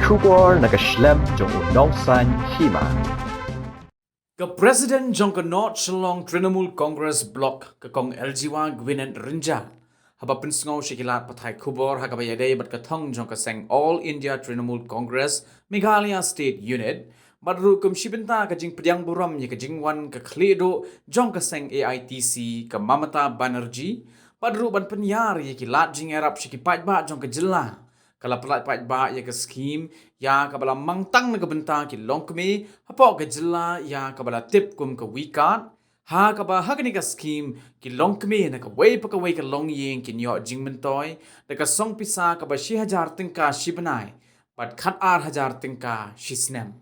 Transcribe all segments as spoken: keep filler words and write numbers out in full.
Khubor na ka shlem jong u nongsan hima. Ka President jong ka North Shillong Trinamool Congress Block, ka Kong Eljiwa Gwyneth Rynjah, haba pynsngew sha ki lad pathai khubor ha kaba ïadei bad ka thong jong ka seng All India Trinamool Congress Meghalaya State Unit, bad ruh kum shi bynta ka jingpdiang burom ïa ka jingwan ka khlieh duh jong ka seng A I T C, ka Mamata Banerjee, bad ruh ban pynïar ïa ki lad jingïarap sha ki paidbah jong ka jylla, ka la pyllait paidbah ïa ka skhim ïa kaba la mangtang na ka bynta ki longkmie hapoh ka jylla, ïa kaba la tip kum ka V-KARD, ha kaba ha kane ka skhim ki longkmie na kawei pa kawei ka longïing kin ïoh jingmyntoi da ka song pisa kaba shi hajar tyngka shi bnai bad khat ar hajar tyngka shi snem.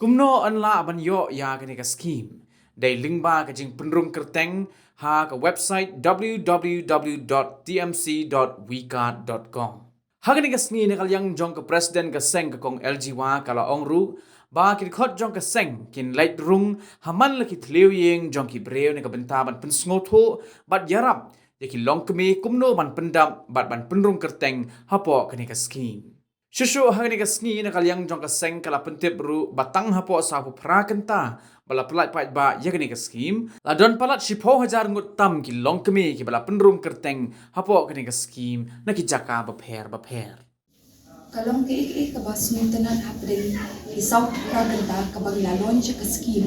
Kumno yn lah ban ïoh ïa kane ka skhim? Dei lyngba ka jingpynrung kyrteng ha ka website w w w dot t m c dot v card dot com. Ha kane ka sngi, na ka liang jong ka President ka seng, ka Kong Eljiwa, ka la ong ruh ba ki dkhot jong ka seng kin leit rung ha man la ki thliew ïing jong ki briew na ka bynta ban pynsngewthuh bad ïarap ïa ki longkmie kumno ban pyndap bad ban pynrung kyrteng hapoh kane ka skhim. Shuh shuh ha kane ka sngi, na ka liang jong ka seng ka la pyntip ruh ba tang hapoh sawphew phra kynta ba la pyllait paidbah ïa kane ka skhim, la don palat shiphew hajar ngut tam ki longkmie kiba la pynrung kyrteng hapoh kane ka skhim na ki jaka bapher bapher. Ka long kaei kaei kaba sngewtynnat hapdeng ki sawphew phra kynta kaba ngi la launch ïa ka skhim,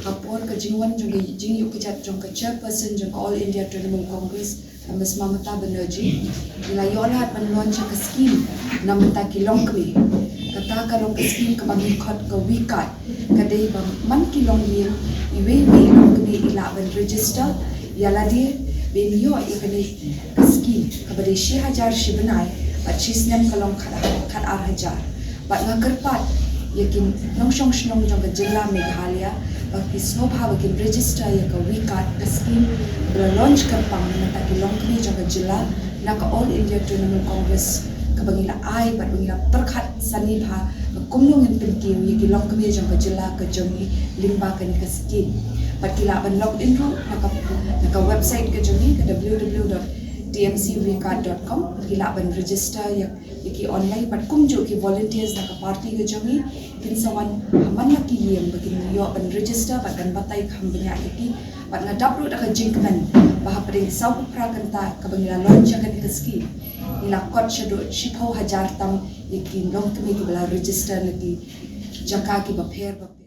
ha por ka jingwan jong ka jingïuh kjat jong ka Chairperson jong ka All India Trinamool Congress, ka Miss Mamata Banerjee, ngi la ïoh lad ban launch ïa ka skhim na bynta ki longkmie. Kata ka long ka skhim kaba ngi khot ka V-KARD. Ka dei ba man ki longïing iwei iwei longkmie i lah ban register ïa lade ban ïoh ïa kane ka skhim, kaba dei shi hajar shi bnai bad shi snem ka long khat, khat ar hajar. Bad nga kyrpad ïa ki nongshong shnong jong ka jylla Meghalaya ba ki sngewbha ba kin register ïa ka V-KARD, ka skhim ba la launch kyrpang na ka bynta ki longkmie jong ka jylla na ka All India Trinamool Congress, kaba ngi la ai bad ba ngi la pyrkhat sani bha ba kumno ngin pynkiew ïa ki longkmie jong ka jylla ka jong ngi lyngba kane ka skhim. Bad ki lah ban log in ruh na ka, na ka website ka jong ngi, ka w w w dot t m c v card dot com, ki lah ban register ïa ïa ki online, bad kumjuh ki volunteers na ka party ka jong ngi kin sa wan ha man la ki ïing ba kin ïoh ban register bad ban batai kham bniah ïa ki. Bad nga dap ruh da ka jingkmen ba hapdeng sawphew phra kynta kaba ngi la launch ïa kane ka skhim, ngi la kot shaduh shiphew hajar tam ïa ki longkmie kiba la register na ki jaka kiba pher bapher.